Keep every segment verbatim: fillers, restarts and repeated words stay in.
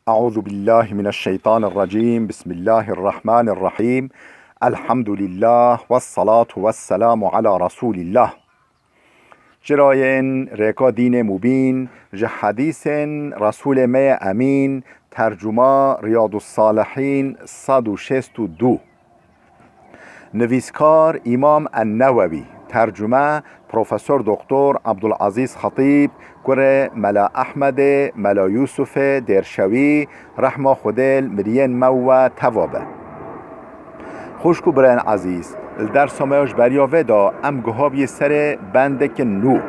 أعوذ بالله من الشيطان الرجيم. بسم الله الرحمن الرحيم. الحمد لله والصلاة والسلام على رسول الله. Çirayên rêka dînê mubîn, ji hedîsên Resûlê me yê Emîn, tercuma Riyadus Salihîn sed û şêst û du. Nivîskar Îmam En-Newewî, tercume Profesor Doktor Abdulazîz Xetîb, kurê Mela Ehmedê, Mela Yûsufê Dêrşewî, rehma Xwedê li miriyên me we teva be. Xwişk û birayên ezîz, li dersa me ya ji beriya vê de em guha bûyî serê bendekî nû.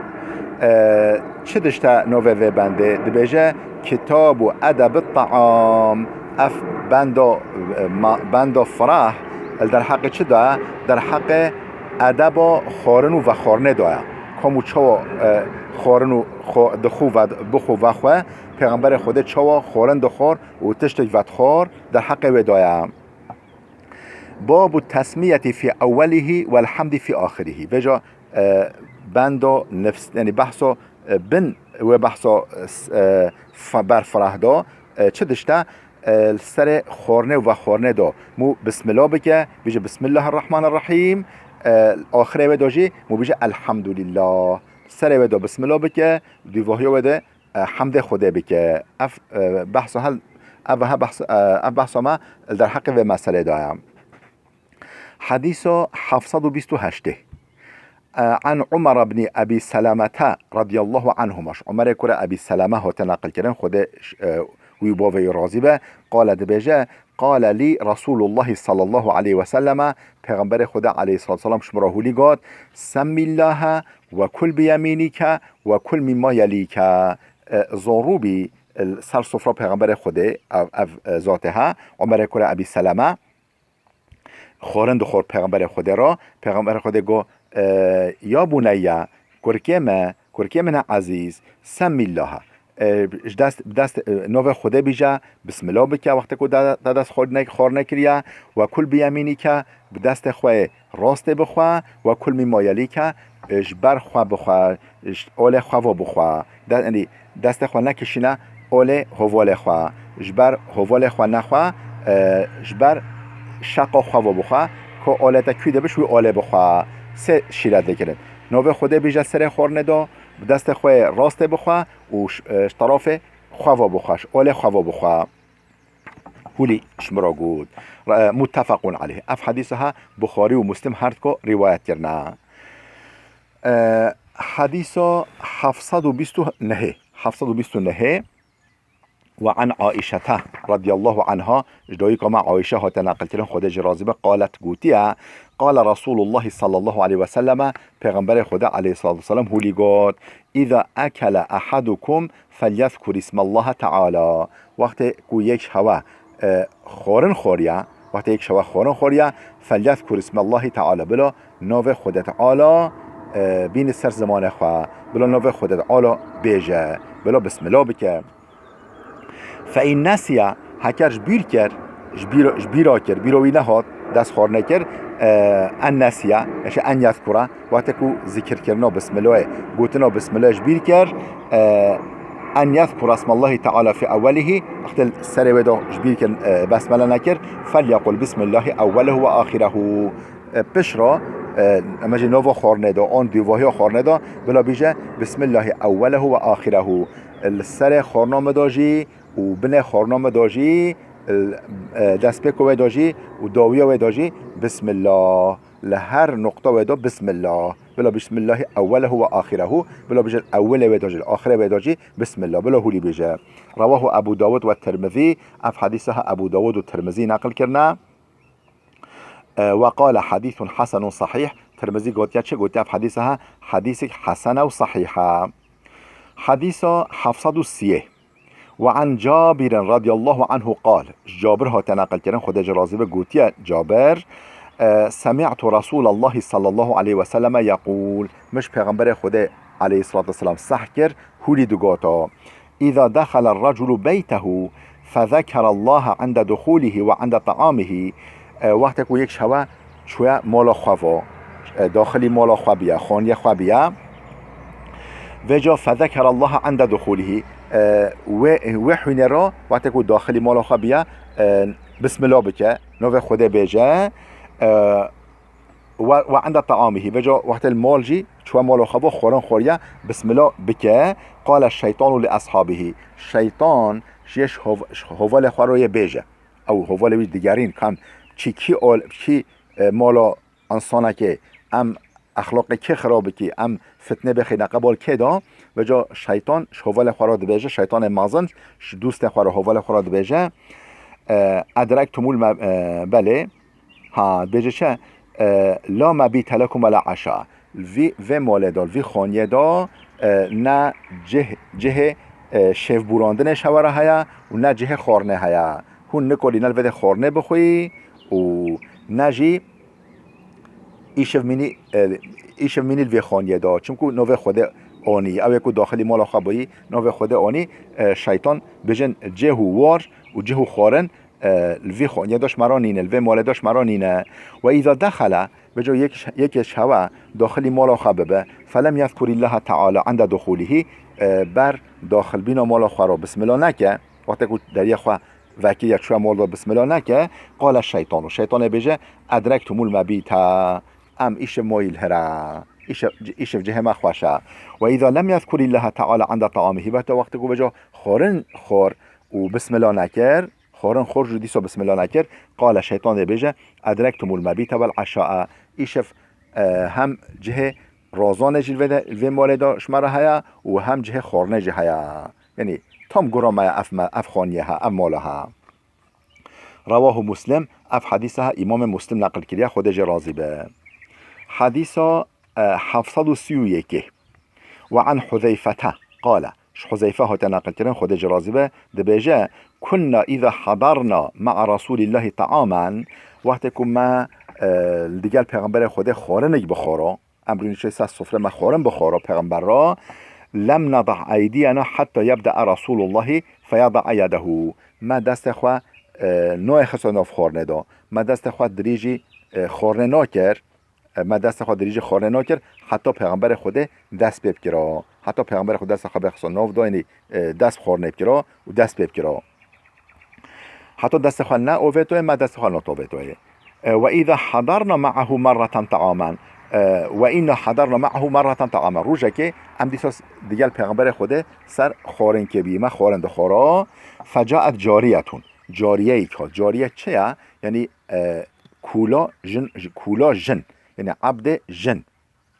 E, çi dişte navê vê bendê? Dibêje Kitabu Edebi Taam. Ev benda, e, ma-, benda firah li derheqê çi de ye? Derheqê edeba xwarin û vexwarinê de ye. Kom û çawa, e, xwarin û xo-, dixwe ve, bixwe vexwe, Pêxemberê Xwedê çawa xwarin dixwar û tiştek vedixwar, derheqê wê de ye. Babu tesmiyetî fî ewwelihî wel hemdî fî axirihî. Vêca, e, bendo nifs, yanî behso, e, bin wê behso, e, s-, e, fa-, ber firah do, e, çi dişte, e, li serê xornê û vexornê do. Mû bismillah bike, bîje Bismillahirrahmanirrahîm, e, axirê wê do jî mû bîje Elhamdulillah. Serê wê do bismillah bike, dûvahiya wê de e, hemdê Xwedê bike. Ev, e, behsa hel-, ev he behs-, e, ev behsa me li derheqê vê meselê de ye. Hedîsa heft sed û bîst û heştê. E, an Umar ibn Ebî Selamete radiyallahu anhuma. Ji Umerê kure Ebî Selame hate neqilkirin, Xwedê ş-, e, wî û bavê wî razî be. Qale dibêje, Qale lî Resûlullahî sallallahu aleyhi ve selleme, Pêxemberê Xwedê aleyhissalatu vesselam ji min re hûlî got, Semmîllahe ve kul bi yemînîke ve kul mîma yelîke. E, zorû bî, e, ser sofra Pêxemberê Xwedê, ev, ev, e, zatê he, Umerê kure Ebî Seleme, xwarin dixwar Pêxemberê Xwedê re. Pêxemberê Xwedê got, e, Ya buneyye, kurkê me, kurkê min e ezîz, semmîllahe. E, ji dest, bi dest, e, navê Xwedê bîje, bismillah bike, wextê ku te, te dest xwar ne-, xwar nekiriye, ve kul bi yemînîke, bi destê xwe yê rastê bixwe, ve kul mîma yelîke, e, ji ber xwe bixwe, ji olê xwe ve bixwe. De, yanî destê xwe nekişîne olê hovalê xwe. Ji ber hovalê xwe nexwe, e, ji ber şeqa xwe ve bixwe, ku olê te kû de bi ji wî olê bixwe. Sê şîret lê kirin. Navê Xwedê bîje serê xwarnê de, bi destê xwe yê rastê bixwe û ş-, e, ji terafê xwe ve bixwe, ji olê xwe ve bixwe. Hûlî ji min re got. Re-, muttefequn aleyh. Ev hedîsa he Buxarî û Muslim her diko rîwayet kirine. E, hedîsa heft sed û bîst û nehê. Heft sed û bîst û nehê. Ve an Aîşete radiyallahu anha, ji dayika me Aîşe hate neqilkirin, Xwedê jê razî be, qalet, gotiye, Qale Resûlullahî sallallahu aleyhi ve selleme, Pêxemberê Xwedê aleyhissalatu vesselam hûlî got, Îza ekele ehadukum felyezkur ismallahi teala. Wextê ku yek ji hewe, e, xwarin xwariye, wextê yek ji hewe xwarin xwariye, felyezkur ismallahi teala, bila navê Xwedê Teala, e, bîne ser zimanê xwe, bila navê Xwedê Teala bêje, bila bismillah bike. Fe in nesiye, heker ji bîr kir, ji bîr, ji bîra kir, bîra wî nehat, dest xwar nekir, e, en nesiye, eşe en yezkura, wextê ku zikirkirina bismillahê, gotina bismillahê ji bîr kir, e, en yezkura ismallahî teala fi ewwelihî, wextê serê wê de ji bîr kir, e, besmele nekir, felyekul bismillahi ewwelehu ve axirehu. E, pişt re, e, em jî nava xwarnê de, an dûvahiya xwarnê de, bila bîje, Bismillahî ewwelehu ve axirehu. Li serê xwarna me de jî û binê xwarna me de jî, e, destpêka wê de jî û dawiya wê de jî, Bismillah. Li her nuqta wê de, Bismillah. Bila Bismillahî ewwelehu ve axirehu. Bila bîje, ewwelê wê de jî, axirê wê de jî, Bismillah. Bila hûlî bîje. Rewahu Ebu Dawud ve Tirmizî. Ev hedîsa he Ebu Dawud û Tirmizî neqil kirine. E, ve qale hadîsun hasenun sahîh. Tirmizî gotiye çi? Gotiye ev hedîsa he, hedîsek hesen e û sahîh e. Hedîsa heft sed û sî. Ve an Cabirin radiyallahu anhu qal. Ji Cabir hate neqilkirin, Xwedê jê razî be, gotiye Cabir, e, Semî'tu Resûlallahî sallallahu aleyhi ve selleme yeqûl. Min ji Pêxemberê Xwedê aleyhissalatu vesselam seh kir, hûlî digoto. Îza dexele reculu beytehu fezekerallaha inde duxulihî ve inde taamihî. E, wextê ku yek ji hewe çûye mala xwe ve, e, daxilî mala xwe biye, xaniyê xwe biye. Vêca fezekerallaha inde duxulihî. E, wê, wê hûnê re, wextê ku daxilî mala xwe biye, e, bismillah bike, navê Xwedê bêje, e, we, we inde taamihî, vêca wextê li mal jî çûye mala xwe bo xwarin xwariye, bismillah bike, qale şeytanu li eshabihî. Şeytan ji yê ji hov-, ji hovalê xwe re yê bêje. Ew hovalê wî digerîn, kam çi kî ol, kî, e, mala însanekê, em exlaqê kê xirab bikî, em fitne bixîne qebal kê de, vêca şeytan ji hovalê xwe re dibêje, şeytanê mezin ji dostê xwe re, hovalê xwe re dibêje, e, edrektumul me-, e, belê, ha, dibêje çi? E, la mebîte lekum ve la eşa. Vî, vê malê de, vî xaniyê de, e, ne cih-, cihê, e, şêvborandinê ji hewe re heye û ne cihê xwarinê heye. Hûn nikarî ne li vê de xwarinê bixwî û ne jî îşev mînî, e, îşev mînî li vê xaniyê de, çimkû navê Xwedê anî, ew ê ku daxilî mala xwe bûyî, navê Xwedê anî, e, şeytan bêjin cih û war û cih û xwarin, e, li vî xaniyê de ji me re nîne, li vê malê de ji me re nîne. Ve îza dexele, vêca yek, yekê ji hewe daxilî mala xwe bibe, felem yezkurîllaha teala inde duxulîhî, e, ber daxilbîna mala xwe re bismillah neke, wextê ku deriyê xwe vekiriye çûye mal de bismillah neke, qale şeytanu. Şeytanê bêje, edrektumul mebîte. Em îşev mayî li hire. Îşev, îşev cihê me xweş e. Ve îza lem yezkurîllaha teala inde taamihî. Bete wextê ku vêca xwarin xwar û bismillah nekir, xwarin xwar jî dîsa bismillah nekir, qale şeytan dê bêje, edrektumul mebîte vel eşae. Îşev, e, hem cihê razanê jî li vê de, li vê malê de ji me re heye û hem cihê xwarinê jî heye. Yanî tam gura me ye ev me, ev xaniyê he, ev mala he. Rewahu Muslim, ev hedîsa he Îmamê Muslim neqil kiriye, Xwedê jê razî be. Hedîsa, e, heft sed û sî û yekê. Ve an Huzeyfete qale, ji Huzeyfe hate neqil kirin, Xwedê jê razî be, dibêje, kunna îza hadarna ma'a Rasûlîllahî ta'amen, wextê ku me, e, li digel Pêxemberê Xwedê xwarinek bixwara, em rûnî çê ser sofre me xwarin bixwara Pêxember re, lem neda eydiyena hetta yebda'a Rasûlullahî feyada'a yedehu. Me destê xwe, e, nayê xiste nav xwarinê de. Me destê xwe dirîjî, e, xwarinê nakir. E, me destê xwe dirîjî xwarinê nakir, heta Pêxemberê Xwedê dest pê bikira. Heta Pêxemberê Xwedê destê xwe bixiste nav dayînî, e, dest xwarinê bikira û dest pê bikira. Heta destê xwe neovêtoyê, me destê xwe natovêtoyê. E, ve îza hadarna ma'ahu merreten ta'amen. E, ve îna hadarna ma'ahu merreten ta'amen. Rojekê em dîsa s-, digel Pêxemberê Xwedê ser xwarinkê bî, me xwarin dixwara. Fecaet cariyetun. Cariyeyek hat. Cariye çi ye? Yanî, e, kûla jin, kûla jin. Yanî ebdê jin.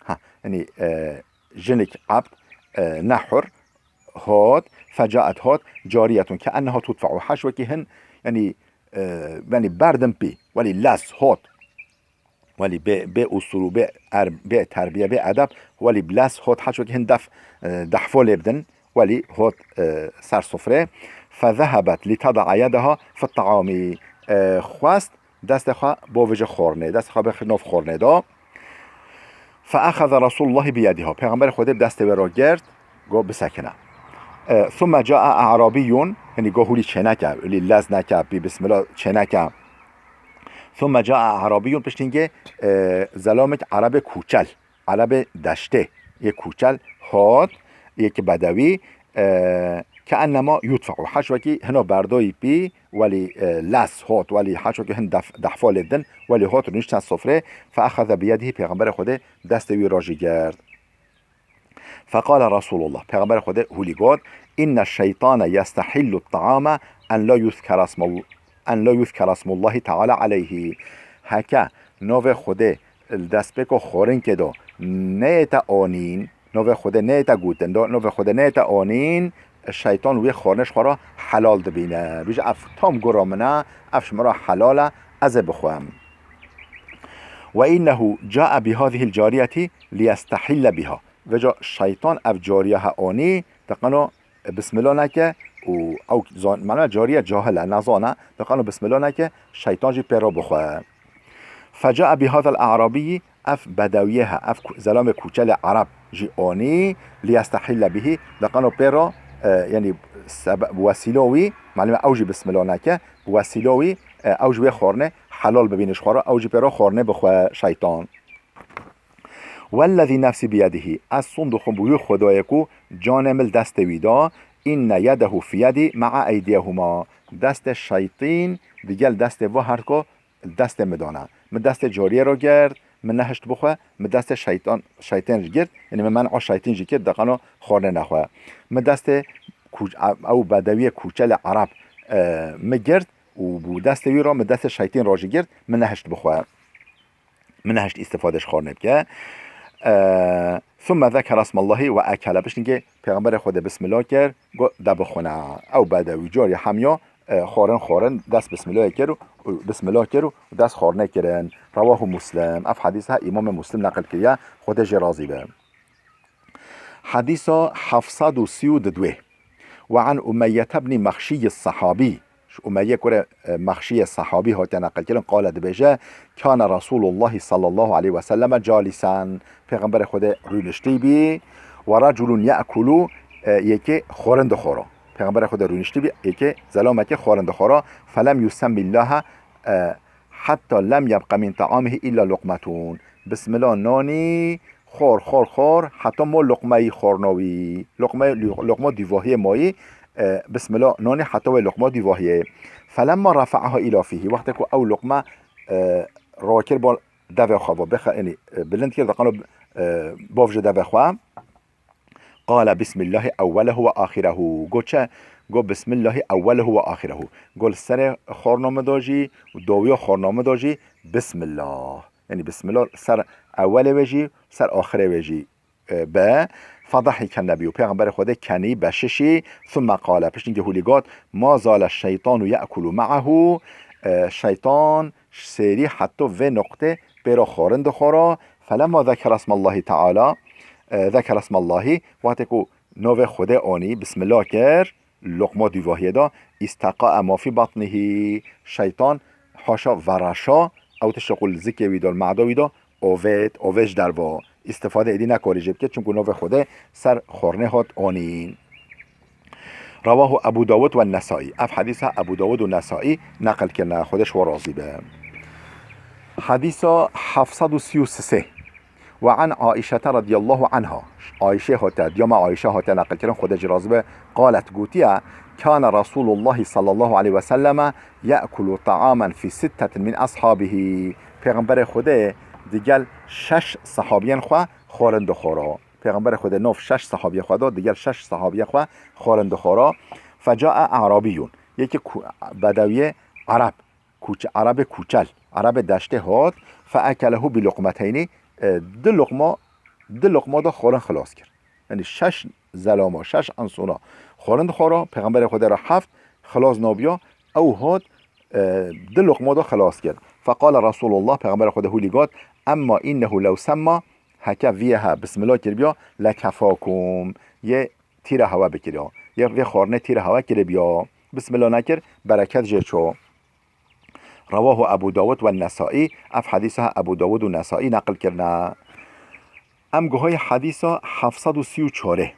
Ha, yanî, e, jinik ebd, e, ne hur, hat, fecaet hat, cariyetun, keenneha tudfa'u, heş wekî hin, yanî, e, yanî berdim pî, welî lez hat, welî bê, bê usûl û bê er-, bê terbiye, bê edeb, welî bi lez hat, heş wekî hin def, e, dehfo lê bidin, welî hat, e, ser sofrê, fezehebet li teda'a yedeha fit ta'amî, e, xwest, destê xwe bo vêje xornê, destê xwe bixir nav xornê de. Fe exeze Resûlullahî bi yedîha. Pêxemberê Xwedê bi destê wê re girt, got bisekine. E, thumme ca'a a'rabiyun, yanî got hûlî çêneke, hûlî lez neke, bî bismillah çêneke. Thumme ca'a a'rabiyun, piştî hingê, e, zelamek erebê kûçel. Erebê deştê, yê kûçel hat, yekî bedewî, e, keennema yudfe'u. Heş wekî hino berdayî pî, welî, e, lez hat, welî heş wekî hin def-, dehfa lê din, welî hat rûnişt ser sofrê, fe exeze bi yedihî, Pêxemberê Xwedê destê wî re jî girt. Feqale Resûlullah, Pêxemberê Xwedê hûlî got, inne şeytane yestehillu ta'ame en la yuzkere ismul-, en la yuzkere ismullahî teala aleyhî. Heke navê Xwedê li destpêka xwarinkê de neyête anîn, navê Xwedê neyête gotin, da-, navê Xwedê neyête anîn, şeytan wê xwarinê ji xwe re helal dibîne. Bêje, ev tam gura min e, ev ji min re helal e, ez ê bixwim. Ve innehu ca'a bi hazihil cariyeti liyestehille biha. Vêca şeytan ev cariye he anî, diqeno bismillah neke û ew zan-, mane cariye cahil e, nezane, diqeno bismillah neke, şeytan jî pê re bixwe. Feca'a bi hazal a'rabiyyi, ev bedewiyê he, ev ku-, zelamê kûçelê ereb jî anî, liyestehille bihi, diqeno pê re, e, yanî sebe-, wesîla wî, malum e ew jî bismillah neke, wesîla wî, e, ew ji wê xornê helal bibîne ji xwe re, ew jî pê re xornê bixwe şeytan. Wellezî nefsî biyedihî, ez sond dixwim bi wî Xwedayê ku canê min li destê wî da, inne yedehu fi yedî ma'a eydiyehuma. Destê şeytîn digel destê va her ko destê min dana. Min destê cariyê ro girt, min nehişt bixwe, min destê şeytan, şeytên jî girt, yani min men'a şeytîn jî kir, deqano xornê nexwe. Min destê kû-, ew bedewiyê kûçelê Ereb, e, min girt û bi destê wî ro min destê şeytîn ro jî girt, min nehişt bixwe. Min nehişt îstifade ji xornê bike. E, thumme zekere esmallahi ve ekele. Piştî ke Pêxemberê Xwedê bismillah kir, got, de bixwine. Ew bedewî carî hemiya, e, xwarin xwarin dest bismillah kir û, û bismillah kir û dest xornê kirin. Rewahu Muslim. Ev hedîs he Îmamê Muslim neqil kiriye. Xwedê jê razî be. Hedîsa heft sed û sî û didwê. Ve an Umeyyete bnî Mexşiyy Sehabî. Ji Umeyye kurê, e, Mexşiyê Sehabî hatiye neqilkirin, qale dibêje, kane Resûlullahî sallallahu aleyhi ve selleme calîsen. Pêxemberê Xwedê rûniştî bî. Ve reculun ye'kulu, e, yekê xwarin dixwara. Pêxemberê Xwedê rûniştî bî, yekê zelamekê xwarin dixwara. Felem yusemmîllahe, e, hetta lem yebqe min ta'amihi illa luqmetun. Bismillah nanî, xor, xor, xor, heta ma luqmeyî xorna wî. Luqme-, lu-, luqma dîvahiyê mayî, e, bismillah nanî heta wê luqma dîvahiyê. Felemma rafa'aha ila fîhî. Wextê ku ew luqme, e, rakir ba devê xwe, va bêxe, yanî, e, bilind kir, deqano, e, bav ji devê xwe. Qale bismillahi ewwelehu ve axirehu. Got çi? Got bismillahi ewwelehu ve axirehu. Got li serê xorna min de jî û dawiya xorna min de jî bismillah. Yanî bismillah ser ewelê wê jî, ser axirê wê jî, e, be. Fedahike nebiyyu. Pêxemberê Xwedê kenî, beşişî. Thumme qale. Piştî ke hûlî got, ma zale şeytanu ye'kulu ma'ahu. E, şeytan ji sêrî heta vê noqtê pê re xwarin dixwara. Felemma zekere esmallahi teala, e, zekere esmallahi, wextê ku navê Xwedê anî, bismillah kir, luqma dîvahiyê de, istaqa'e ma fî batnihî, şeytan haşa vereşa, ew tiştê ku li zikê wî de, li meda wî de, ovêt, ovêt ji derve. Îstifade êdî nekarî jê bike, çimku navê Xwedê ser xornê hat anîn. Rewahu Ebu Dawud ve Nesai. Ev hedîsa Ebu Dawud û Nesai neqil kirine. Xwedê ji we razî be. Hedîsa heft sed û sî û sê. Ve an Aişete radiyallahu anha. Ayşe hate, diyama Ayşe hate neqil kirin, Xwedê jî razî be. Qalet, gotiye, kane Resulullah sallallahu aleyhi ve selleme ye'kulu ta'amen fi sittetin min ashabihi. Pêxemberê Xwedê digel şeş sahabiyên xwe xwarin dixwara. Pêxemberê Xwedê nav şeş sahabiyê xwe da, digel şeş sahabiyê xwe xwarin dixwara. Fecae a'rabiyun. Yekî ku-, bedewiyê Ereb, kûç-, Erebê kûçel, Erebê deştê hat, feekelehu bi luqmeteyni, e, di luqma, di luqma da xwarin xilas kir. Yanî şeş zelama, şeş insona xwarin dixwara, Pêxemberê Xwedê re heft xilas nabiya, ew hat, e, di luqma da xilas kir. Feqale Resulullah, Pêxemberê Xwedê hûlî got, emma innehu lew semma, heke viye he bismillah kiribiya, lekefakum, yê tîra hewe bikiriya. Yê vê xwarinê tîra hewe kiribiya. Bismillah nekir, bereket jê ço. Rewahu Ebu Dawud ve Nesai. Ev hedîsa Ebu Dawud û Nesai neqil kirine. Em guhayê hedîsa heft sed û sî û çarê.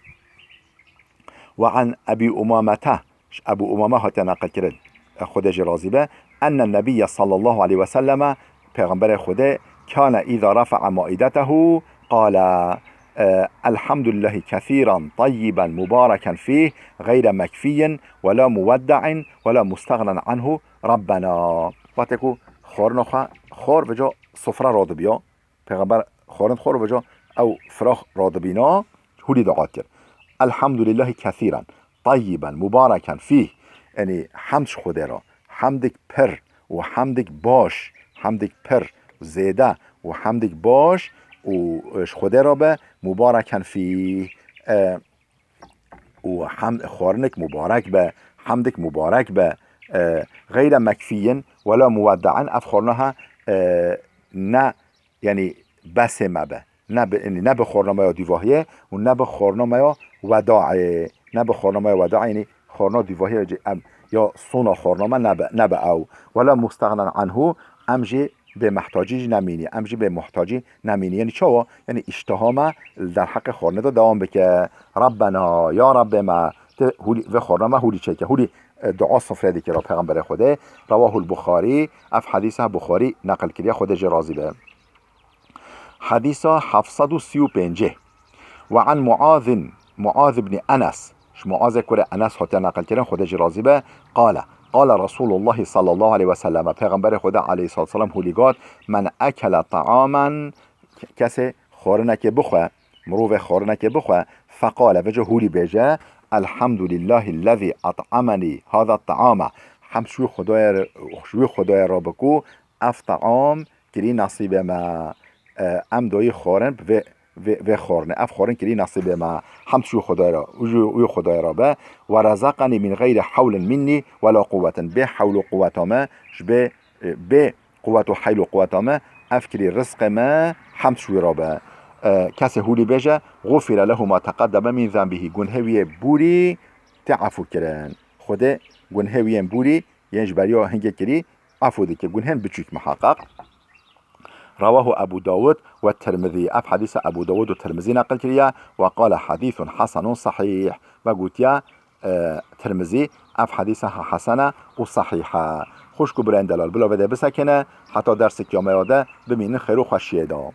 Ve an Ebî Umamete, ji Ebû Umame hatiye neqilkirin, e, Xwedê jê razî be, enne Nebiyye sallallahu aleyhi ve selleme, Pêxemberê Xwedê, kane îza rafa'a maidetehu, qale, e, elhamdulillahî kethîran tayyiben mubareken fîh, gayre mekfiyyin ve la muwedde'in ve la mustagnen anhu, Rabbena. Wextê ku xwarina xwe xwar, vêca sofre radibiya, Pêxember xwarin xwar, vêca ew firax radibîna, hûlî dua kir. Elhamdulillahî kethîran, tayyiben, mubareken fîh. Yanî hemd ji Xwedê re. Hemdik pir û hemdik baş, hemdik pir, zêde û hemdik baş û, e, ji Xwedê re be, mubareken fîh. E, û hem-, xwarinik mubarek be, hemdik mubarek be, e, geyre mekfiyên wela muwedde'in, ev xwarina ha, e, ne, yanî besê me be. Ne bi, yanî ne bi xwarina me ya dîvahiyê û ne bi xwarina me ya wedaê. Ne bi xwarina me ya wedaê, yanî xwarina dîvahiyê cî em ya sona xwarina me nebe, nebe ew. Wela mustagnen anhu, em jî bê mehtacî jî nemînî. Em jî bê muhtacî nemînî. Yanî çawa? Yanî îştiha me li derheqê xwarinê de dewam bike. Rabbena, ya Rabbê me, tu hûlî, vê xwarina me hûlî çêke. Hûlî, e, dua sofrê dikira Pêxemberê Xwedê. Rewahul Buxarî, ev hedîsa Buxarî neqil kiriye, Xwedê jê razî be. Hedîsa heft sed û sî û pêncê. Ve an Muazin, Muaz ibn Enes, Ji Muazê kurê Enes hatiye neqilkirin, Xwedê jî razî be, qale, qale Resûlullahî sallallahu aleyhi ve sellem, Pêxemberê Xwedê aleyhissalatu vesselam hûlî got, "Men ekele ta'amen", kesê xwarinekê bixwe, mirovê xwarinekê bixwe, feqale, vêca hûlî bêje, "Elhamdulillahillezî at'amenî hâza ta'ame", hemd ji wî Xwedayê re, ji wî Xwedayê re bi ku ev ta'am kirî nesîbê me. E, em doyî xwarin bi vê, vê, vê xwarinê. Ev xwarin kirî nesîbê me. Hemd ji wî Xwedayê re, û ji wî Xwedayê re be. "Ve rezeqenî min xeyrî hewlin minnî ve la quwwetin." Bê hewl û quwweta me, ji bê, e, bê quwwet û heyl û quwweta me, ev kirî rizqê me, hemd ji wî re be. E, kesê hûlî bêje, "Gufire lehu ma teqeddeme min zenbihî." Gunhê wî yê bûrî tê efû kirin. Xwedê gunhê wî yên bûrî yên ji beriya hingê kirî efû dike. Gunhên biçûk miheqeq. Rewahu Ebu Dawud ve Tirmizî. Ev hedîsa Ebu Dawud û Tirmizî neqil kiriye. Ve qale hedîsun hesenun sahîh. Ve gotiye, e, Tirmizî, ev hedîsa he-, hesen e û sahîh e. Xwişk û birayên delal, bila vê de bisekine, heta dersê kiyameya de bimînin xêr û xweşiyê de.